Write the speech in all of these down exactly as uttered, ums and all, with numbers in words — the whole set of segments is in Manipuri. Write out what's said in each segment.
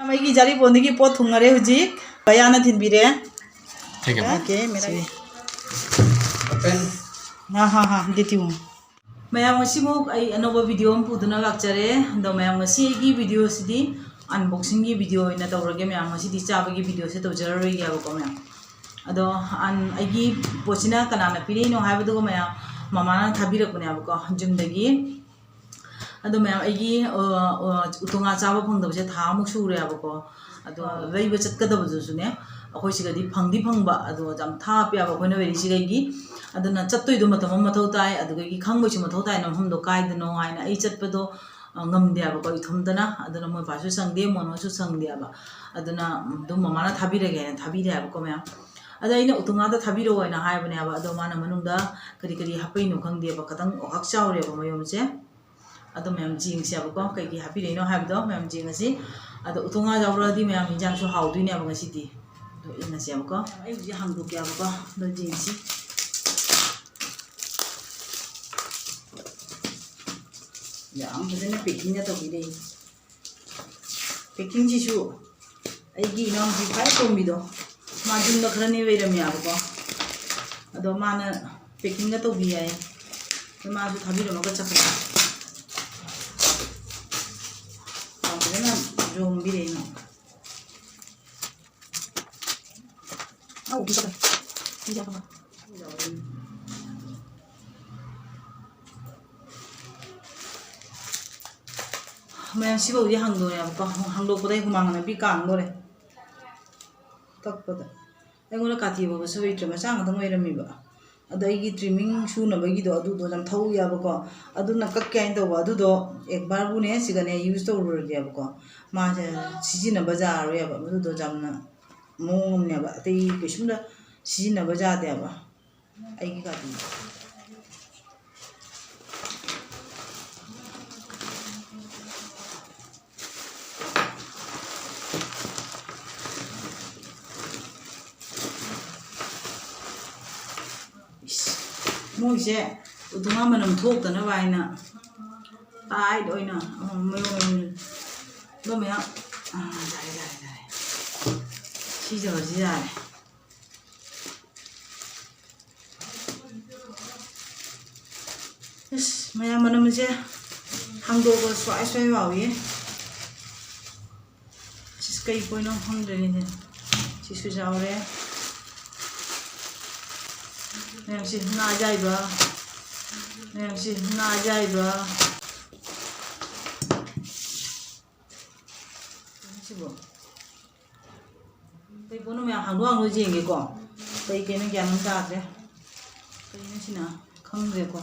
ꯑꯩꯒꯤ ꯖꯥꯔꯤꯕꯣꯟꯗꯒꯤ ꯄꯣꯠ ꯊꯨꯡꯉꯔꯦ ꯍꯧꯖꯤꯛ꯫ ꯕꯌꯥꯅ ꯊꯤꯟꯕꯤꯔꯦ꯫ Thank you, ma'am. Okay, ꯃꯦꯔꯥ ꯁꯤ꯫ Open. ꯍꯥ, ꯍꯥ, ꯍꯥ, ꯗꯦꯇꯤ ꯍꯨ꯫ ꯃꯌꯥꯝ, ꯉꯁꯤꯃꯨꯛ ꯑꯩ ꯑꯅꯧꯕ video ꯑꯃ ꯄꯨꯗꯨꯅ ꯂꯥꯛꯆꯔꯦ꯫ ꯑꯗꯣ ꯃꯌꯥꯝ, ꯉꯁꯤ ꯑꯩꯒꯤ videoꯁꯤꯗꯤ unboxingꯒꯤ video ꯑꯣꯏꯅ ꯇꯧꯔꯒꯦ ꯃꯌꯥꯝ꯫ ꯉꯁꯤꯗꯤ ꯆꯥꯕꯒꯤ videoꯁꯦ ꯇꯧꯖꯔꯔꯣꯏꯒꯦꯕꯀꯣ ꯃꯌꯥꯝ꯫ ꯑꯗꯣ ꯑꯟ-, ꯑꯩꯒꯤ ꯄꯣꯠꯁꯤꯅ ꯀꯅꯥꯅ ꯄꯤꯔꯛꯏꯅꯣ ꯍꯥꯏꯕꯗꯨꯒ ꯃꯌꯥꯝ, ꯃꯃꯥꯅ ꯊꯥꯕꯤꯔꯛꯄꯅꯦꯕꯀꯣ ꯌꯨꯝꯗꯒꯤ꯫ ꯑꯗꯣ ꯃꯌꯥꯝ, ꯑꯩꯒꯤ, ꯑ, ꯑ, ꯎꯇꯣꯡꯉꯥ ꯆꯥꯕ ꯐꯪꯗꯕꯁꯦ ꯊꯥ ꯑꯃꯨꯛ ꯁꯨꯔꯦꯕꯀꯣ꯫ ꯑꯗꯣ ꯂꯩꯕ ꯆꯠꯀꯗꯕꯗꯨꯁꯨꯅꯦ, ꯑꯩꯈꯣꯏ ꯁꯤꯗꯗꯤ ꯐꯪꯗꯤ ꯐꯪꯕ, ꯑꯗꯣ ꯌꯥꯝ ꯊꯥꯞꯄꯦꯕ ꯑꯩꯈꯣꯏꯅ ꯂꯩꯔꯤꯁꯤꯗꯒꯤ꯫ ꯑꯗꯨꯅ ꯆꯠꯇꯣꯏꯗꯣ ꯃꯇꯝ ꯑꯃ ꯃꯊꯧ ꯇꯥꯏ, ꯑꯗꯨꯗꯒꯤ ꯈꯪꯕꯁꯨ ꯃꯊꯧ ꯇꯥꯏ, ꯃꯐꯝꯗꯣ ꯀꯥꯏꯗꯅꯣ ꯍꯥꯏꯅ꯫ ꯑꯩ ꯆꯠꯄꯗꯣ, ꯑ, ꯉꯝꯗꯦꯕꯀꯣ ꯏꯊꯣꯝꯇꯅ꯫ ꯑꯗꯨꯅ ꯃꯣꯏ ꯕꯥꯁꯨ ꯁꯪꯗꯦ, ꯃꯣꯅꯣꯁꯨ ꯁꯪꯗꯦꯕ꯫ ꯑꯗꯨꯅ ꯑꯗꯨꯝ ꯃꯃꯥꯅ ꯊꯥꯕꯤꯔꯒꯦ ꯍꯥꯏꯅ ꯊꯥꯕꯤꯔꯦ ꯍꯥꯏꯕꯀꯣ ꯃꯌꯥꯝ꯫ ꯑꯗꯣ ꯑꯩꯅ ꯎꯇꯣꯡꯉꯥꯗ ꯊꯥꯕꯤꯔꯛꯑꯣ ꯍꯥꯏꯅ ꯍꯥꯏꯕꯅꯦꯕ꯫ ꯑꯗꯣ ꯃꯥꯅ ꯃꯅꯨꯡꯗ ꯀꯔꯤ ꯀꯔꯤ ꯍꯥꯞꯄꯛꯏꯅꯣ ꯈꯪꯗꯦꯕ, ꯈꯤꯇꯪ ꯑꯣꯍꯥꯛ ꯆꯥꯎꯔꯦꯕ ꯃꯌꯨꯝꯁꯦ꯫ ꯑꯗꯣ ꯃꯌꯥꯝ ꯌꯦꯡꯁꯦꯕꯀꯣ, ꯀꯩꯀꯩ ꯍꯥꯞꯄꯤꯔꯛꯏꯅꯣ ꯍꯥꯏꯕꯗꯣ ꯃꯌꯥꯝ ꯌꯦꯡꯉꯁꯤ꯫ ꯑꯗꯣ ꯎꯇꯣꯡꯉꯥ ꯌꯥꯎꯔꯛꯑꯗꯤ ꯃꯌꯥꯝ ꯏꯟꯖꯥꯡꯁꯨ ꯍꯥꯎꯗꯣꯏꯅꯦꯕ ꯉꯁꯤꯗꯤ꯫ ꯑꯗꯣ ꯌꯦꯡꯉꯁꯦꯕꯀꯣ꯫ ꯑꯩ ꯍꯧꯖꯤꯛ ꯍꯥꯡꯗꯣꯛꯀꯦꯕꯀꯣ꯫ ꯑꯗꯣ ꯌꯦꯡꯁꯤ꯫ ꯌꯥꯝ ꯐꯖꯅ packingꯒ ꯇꯧꯕꯤꯔꯦ꯫ Packingꯁꯤꯁꯨ ꯑꯩꯒꯤ ꯏꯅꯥꯎꯅꯨꯄꯤ ꯈ꯭ꯋꯥꯏ ꯑꯇꯣꯝꯕꯤꯗꯣ, ꯃꯥ ꯌꯨꯝꯗ ꯈꯔꯅꯤ ꯂꯩꯔꯝꯃꯦꯕꯀꯣ, ꯑꯗꯣ ꯃꯥꯅ packingꯒ ꯇꯧꯕꯤ ꯍꯥꯏꯌꯦ꯫ ꯑꯗꯣ ꯃꯥꯁꯨ ꯊꯥꯕꯤꯔꯝꯃꯒ ꯆꯠꯈ꯭ꯔꯦ꯫ ꯌꯥꯝ ꯐꯖꯅ ꯌꯣꯝꯕꯤꯔꯦ ꯏꯅꯥꯎ꯫ ꯑꯧ, ꯄꯤꯊꯣꯛꯈ꯭ꯔꯦ꯫ ꯄꯤꯖꯈ꯭ꯔꯕ? ꯃꯌꯥꯝ, ꯁꯤꯐꯥꯎꯗꯤ ꯍꯥꯡꯗꯣꯔꯦꯕꯀꯣ꯫ ꯍꯥꯡꯗꯣꯛꯄꯗ ꯑꯩ ꯍꯨꯃꯥꯡ ꯑꯅꯞꯄꯤ ꯀꯥꯡꯗꯣꯔꯦ ꯀꯛꯄꯗ꯫ ꯑꯩꯉꯣꯟꯗ ꯀꯥꯇꯤ ꯐꯥꯎꯕꯁꯨ ꯂꯩꯇ꯭ꯔꯦ, ꯃꯆꯥ ꯉꯥꯛꯇꯪ ꯑꯣꯏꯔꯝꯃꯦꯕ꯫ ꯑꯗꯣ ꯑꯩꯒꯤ trimming ꯁꯨꯅꯕꯒꯤꯗꯣ ꯑꯗꯨꯗꯣ ꯌꯥꯝ ꯊꯧ ꯌꯥꯕꯀꯣ꯫ ꯑꯗꯨꯅ ꯀꯛꯀꯦ ꯍꯥꯏꯅ ꯇꯧꯕ ꯑꯗꯨꯗꯣ ꯑꯦꯛꯕꯥꯔꯕꯨꯅꯦ ꯁꯤꯒꯅꯦ use ꯇꯧꯔꯨꯔꯒꯦꯕꯀꯣ꯫ ꯃꯥꯁꯦ ꯁꯤꯖꯤꯟꯅꯕ ꯌꯥꯔꯔꯣꯏꯕ, ꯃꯗꯨꯗꯣ ꯌꯥꯝꯅ ꯃꯑꯣꯡ ꯑꯃꯅꯦꯕ, ꯑꯇꯩ ꯀꯩꯁꯨꯝꯗ ꯁꯤꯖꯤꯟꯅꯕ ꯌꯥꯗꯦꯕ꯫ ꯑꯩꯒꯤ ꯀꯥꯇꯤꯗꯣ꯫ ꯏꯁ, ꯃꯣꯏꯁꯦ ꯎꯇꯨꯉꯥ ꯃꯅꯝ ꯊꯣꯛꯇꯅꯕ ꯍꯥꯏꯅ tight ꯑꯣꯏꯅ ꯑꯃꯃꯝ ꯃꯌꯣꯝ ꯃꯌꯣꯝ ꯑꯗꯣ ꯃꯌꯥꯝ, ꯑꯥ, ꯌꯥꯔꯦ, ꯌꯥꯔꯦ, ꯌꯥꯔꯦ꯫ ꯁꯤꯖꯕꯁꯤ ꯌꯥꯔꯦ꯫ ꯑꯁ, ꯃꯌꯥꯝ, ꯃꯅꯝꯁꯦ ꯍꯥꯡꯗꯣꯛꯑꯒ ꯁ꯭ꯋꯥꯏ ꯁ꯭ꯋꯥꯏ ꯂꯥꯎꯏ꯫ ꯁꯤꯁ ꯀꯩ ꯄꯣꯠꯅꯣ ꯈꯪꯗ꯭ꯔꯦꯅꯦ꯫ ꯁꯤꯁꯨ ꯌꯥꯎꯔꯦ꯫ ꯃꯌꯥꯝꯁꯤ ꯉꯥ ꯑꯌꯥꯏꯕ꯫ ꯃꯌꯥꯝꯁꯤ ꯉꯥ ꯑꯌꯥꯏꯕ꯫ ꯁꯤꯕꯣ꯫ ꯀꯩ ꯄꯣꯠꯅꯣ ꯃꯌꯥꯝ ꯍꯥꯡꯗꯣꯛ ꯍꯥꯡꯗꯣꯛ ꯌꯦꯡꯒꯦꯀꯣ꯫ ꯀꯩ ꯀꯩꯅꯣ ꯒ꯭ꯌꯥꯟ ꯑꯃ ꯇꯥꯗ꯭ꯔꯦ꯫ ꯀꯩꯅꯣ ꯁꯤꯅ? ꯈꯪꯗ꯭ꯔꯦꯀꯣ꯫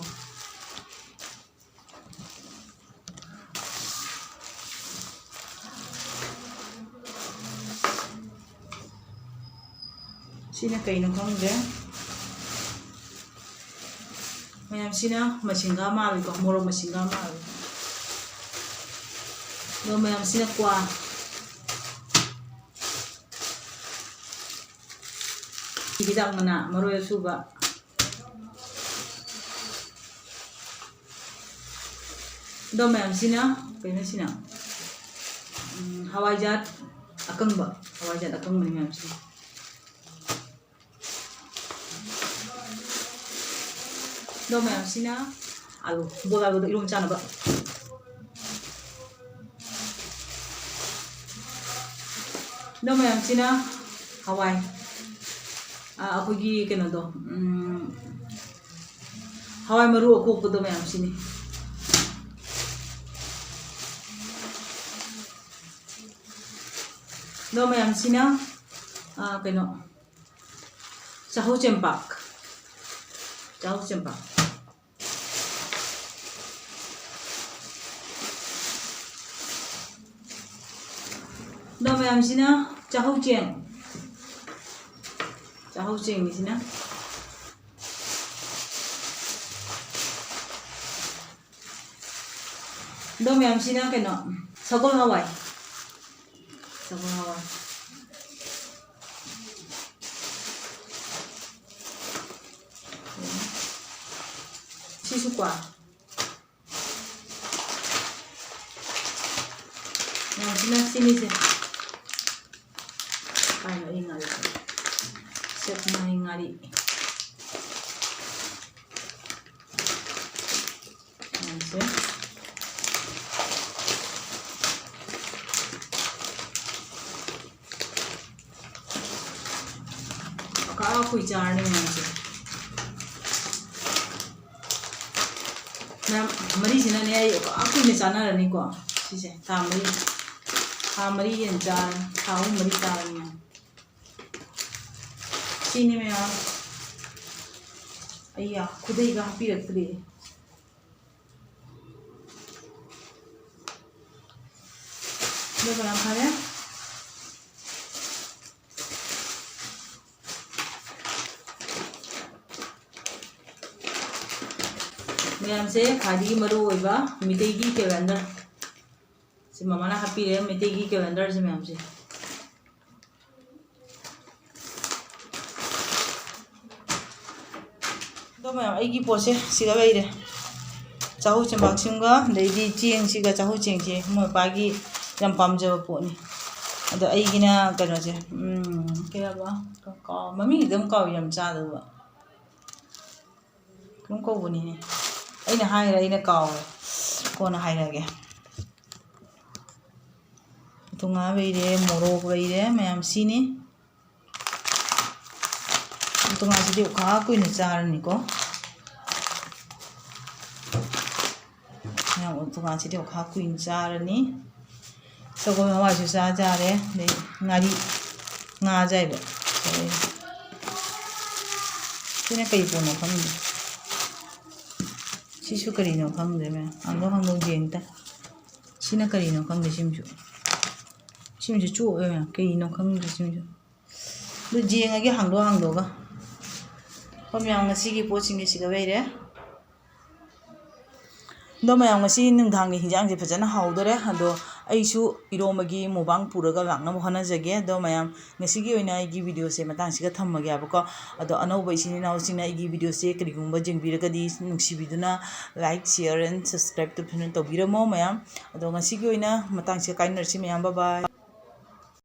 ꯁꯤꯅ ꯀꯩꯅꯣ ꯈꯪꯗ꯭ꯔꯦ꯫ ꯃꯌꯥꯝꯁꯤꯅ ꯃꯁꯤꯡꯒꯥ ꯃꯥꯜꯂꯤꯀꯣ, ꯃꯣꯔꯣꯛ ꯃꯁꯤꯡꯒꯥ ꯃꯥꯜꯂꯤ꯫ ꯑꯗꯣ ꯃꯌꯥꯝꯁꯤꯅ ꯀ꯭ꯋꯥ꯫ ꯍꯤꯗꯥꯛ ꯃꯅꯥ, ꯃꯔꯣꯏ ꯑꯁꯨꯕ꯫ ꯑꯗꯣ ꯃꯌꯥꯝꯁꯤꯅ ꯀꯩꯅꯣ ꯁꯤꯅ? ꯎꯝ, ꯍꯋꯥꯏꯖꯥꯔ ꯑꯀꯪꯕ, ꯍꯋꯥꯏꯖꯥꯔ ꯑꯀꯪꯕꯅꯤ ꯃꯌꯥꯝꯁꯤꯅ꯫ ꯑꯗꯣ ꯃꯌꯥꯝꯁꯤꯅ ꯑꯂꯨ, ꯕꯣꯔꯥ ꯑꯂꯨꯗꯣ ꯏꯔꯣꯝ ꯆꯥꯅꯕ꯫ ꯑꯗꯣ ꯃꯌꯥꯝꯁꯤꯅ ꯍꯋꯥꯏ, ꯑ, ꯑꯩꯈꯣꯏꯒꯤ ꯀꯩꯅꯣꯗꯣ, ꯎꯝ, ꯍꯋꯥꯏ ꯃꯔꯨ ꯑꯀꯣꯛꯄꯗꯣ ꯃꯌꯥꯝꯁꯤꯅꯤ꯫ ꯑꯗꯣ ꯃꯌꯥꯝꯁꯤꯅ, ꯑ, ꯀꯩꯅꯣ, ꯆꯥꯍꯧ ꯆꯦꯡꯄꯥꯛ, ꯆꯥꯍꯧ ꯆꯦꯡꯄꯥꯛ꯫ ꯑꯗꯣ ꯃꯌꯥꯝꯁꯤꯅ ꯆꯥꯍꯧ ꯆꯦꯡ, ꯆꯥꯍꯧ ꯆꯦꯡꯒꯤꯁꯤꯅ꯫ ꯑꯗꯣ ꯃꯌꯥꯝꯁꯤꯅ ꯀꯩꯅꯣ, ꯁꯒꯣꯜ ꯍꯋꯥꯏ, ꯁꯒꯣꯜ ꯍꯋꯥꯏ꯫ ꯁꯤꯁꯨ ꯀꯣ, ꯁꯤꯅ ꯁꯤꯅꯤꯁꯦ꯫ ꯀꯥꯏꯅꯣ ꯑꯩ ꯉꯥꯔꯤ? ꯁꯦꯛꯃꯥꯏ ꯉꯥꯔꯤ꯫ ꯃꯌꯥꯝꯁꯦ꯫ ꯑꯀꯥ ꯑꯀꯨꯏ ꯆꯥꯔꯅꯤ ꯃꯌꯥꯝꯁꯦ꯫ ꯃꯌꯥꯝ, ꯃꯔꯤꯁꯤꯅꯅꯦ ꯑꯩ ꯑꯀꯥ ꯀꯨꯏꯅ ꯆꯥꯅꯔꯅꯤꯀꯣ꯫ ꯁꯤꯁꯦ ꯊꯥ ꯃꯔꯤ, ꯊꯥ ꯃꯔꯤ ꯍꯦꯟꯅ ꯆꯥꯔꯅꯤ, ꯊꯥ ꯑꯍꯨꯝ ꯃꯔꯤ ꯆꯥꯔꯅꯤ ꯃꯌꯥꯝ꯫ ꯁꯤꯅꯤ ꯃꯌꯥꯝ꯫ ꯑꯩ ꯌꯥ-, ꯈꯨꯗꯩꯒ ꯍꯥꯞꯄꯤꯔꯛꯇ꯭ꯔꯤ꯫ ꯑꯗꯨꯒ ꯌꯥꯝ ꯐꯔꯦ꯫ ꯃꯌꯥꯝꯁꯦ ꯈ꯭ꯋꯥꯏꯗꯒꯤ ꯃꯔꯨ ꯑꯣꯏꯕ ꯃꯤꯇꯩꯒꯤ calendar꯫ ꯁꯤ ꯃꯃꯥꯅ ꯍꯥꯞꯄꯤꯔꯦ ꯃꯤꯇꯩꯒꯤ calendar ꯁꯤ ꯃꯌꯥꯝꯁꯦ꯫ ꯑꯗꯣ ꯃꯌꯥꯝ, ꯑꯩꯒꯤ ꯄꯣꯠꯁꯦ ꯁꯤꯒ ꯂꯩꯔꯦ꯫ ꯆꯍꯨ ꯆꯦꯡꯕꯥꯛꯁꯤꯃꯒ, ꯑꯗꯩꯗꯤ ꯆꯦꯡꯁꯤꯒ, ꯆꯍꯨ ꯆꯦꯡꯁꯦ ꯃꯣꯏ ꯃꯄꯥꯒꯤ ꯌꯥꯝ ꯄꯥꯝꯖꯕ ꯄꯣꯠꯅꯤ꯫ ꯑꯗꯣ ꯑꯩꯒꯤꯅ ꯀꯩꯅꯣꯁꯦ, ꯎꯝ, ꯀꯩ ꯍꯥꯏꯕ? ꯀꯥꯎ-, ꯃꯃꯤꯡ ꯈꯤꯇꯪ ꯀꯥꯎ-, ꯌꯥꯝ ꯆꯥꯗꯕ꯫ ꯀꯩꯅꯣꯝ ꯀꯧꯕꯅꯤꯅꯦ꯫ ꯑꯩꯅ ꯍꯥꯏꯈ꯭ꯔꯦ, ꯑꯩꯅ ꯀꯥꯎꯔꯦ꯫ ꯀꯣꯟꯅ ꯍꯥꯏꯔꯛꯑꯒꯦ꯫ ꯎꯇꯣꯡꯉꯥ ꯂꯩꯔꯦ, ꯃꯣꯔꯣꯛ ꯂꯩꯔꯦ, ꯃꯌꯥꯝ ꯁꯤꯅꯤ꯫ ꯎꯇꯣꯡꯉꯥꯁꯤꯗꯤ ꯑꯣꯈꯥ ꯀꯨꯏꯅ ꯆꯥꯔꯅꯤꯀꯣ꯫ ꯃꯌꯥꯝ ꯎꯇꯣꯡꯉꯥꯁꯤꯗꯤ ꯑꯣꯈꯥ ꯀꯨꯏꯅ ꯆꯥꯔꯅꯤ꯫ ꯁꯒꯣꯜ ꯍꯋꯥꯏꯁꯨ ꯆꯥ ꯌꯥꯔꯦ꯫ ꯑꯗꯩ ꯉꯥꯔꯤ, ꯉꯥ ꯑꯌꯥꯏꯕ꯫ ꯁꯤꯅ ꯀꯩ ꯄꯣꯠꯅꯣ ꯈꯪꯗꯦ꯫ ꯁꯤꯁꯨ ꯀꯔꯤꯅꯣ ꯈꯪꯗꯦ ꯃꯌꯥꯝ꯫ ꯍꯥꯡꯗꯣꯛ ꯍꯥꯡꯗꯣꯛ ꯌꯦꯡ ꯇꯥꯏ꯫ ꯁꯤꯅ ꯀꯔꯤꯅꯣ ꯈꯪꯗꯦ ꯁꯤꯃꯁꯨ꯫ ꯁꯤꯃꯁꯨ ꯆꯣꯠꯂꯦ ꯃꯌꯥꯝ꯫ ꯀꯩꯅꯣ ꯈꯪꯗꯦ ꯁꯤꯃꯁꯨ꯫ ꯑꯗꯨ ꯌꯦꯡꯉꯒꯦ ꯍꯥꯡꯗꯣꯛ ꯍꯥꯡꯗꯣꯛꯑꯒ꯫ ꯑꯩꯈꯣꯏ ꯃꯌꯥꯝ ꯉꯁꯤꯒꯤ ꯄꯣꯠꯁꯤꯡꯁꯦ ꯁꯤꯒ ꯂꯩꯔꯦ꯫ ꯑꯗꯣ ꯃꯌꯥꯝ ꯉꯁꯤ ꯅꯨꯡꯗꯥꯡꯒꯤ ꯍꯤꯟꯖꯥꯡꯁꯦ ꯐꯖꯅ ꯍꯥꯎꯗꯣꯔꯦ꯫ ꯑꯗꯣ ꯑꯩꯁꯨ ꯏꯔꯣꯝꯕꯒꯤ ꯃꯨꯕꯥꯡ ꯄꯨꯔꯒ ꯂꯥꯛꯅꯕ ꯍꯣꯠꯅꯖꯒꯦ꯫ ꯑꯗꯣ ꯃꯌꯥꯝ, ꯉꯁꯤꯒꯤ ꯑꯣꯏꯅ ꯑꯩꯒꯤ videoꯁꯦ ꯃꯇꯥꯡꯁꯤꯒ ꯊꯝꯃꯒꯦꯕꯀꯣ꯫ ꯑꯗꯣ ꯑꯅꯧꯕ ꯏꯆꯤꯟ ꯏꯅꯥꯎꯁꯤꯡꯅ ꯑꯩꯒꯤ videoꯁꯦ ꯀꯔꯤꯒꯨꯝꯕ ꯌꯦꯡꯕꯤꯔꯒꯗꯤ ꯅꯨꯡꯁꯤꯕꯤꯗꯨꯅ like, share and subscribe ꯇꯧꯕꯤꯔꯝꯃꯣ ꯃꯌꯥꯝ꯫ ꯑꯗꯣ ꯉꯁꯤꯒꯤ ꯑꯣꯏꯅ ꯃꯇꯥꯡꯁꯤꯒ ꯀꯥꯏꯅꯔꯁꯤ ꯃꯌꯥꯝ꯫ Bye bye꯫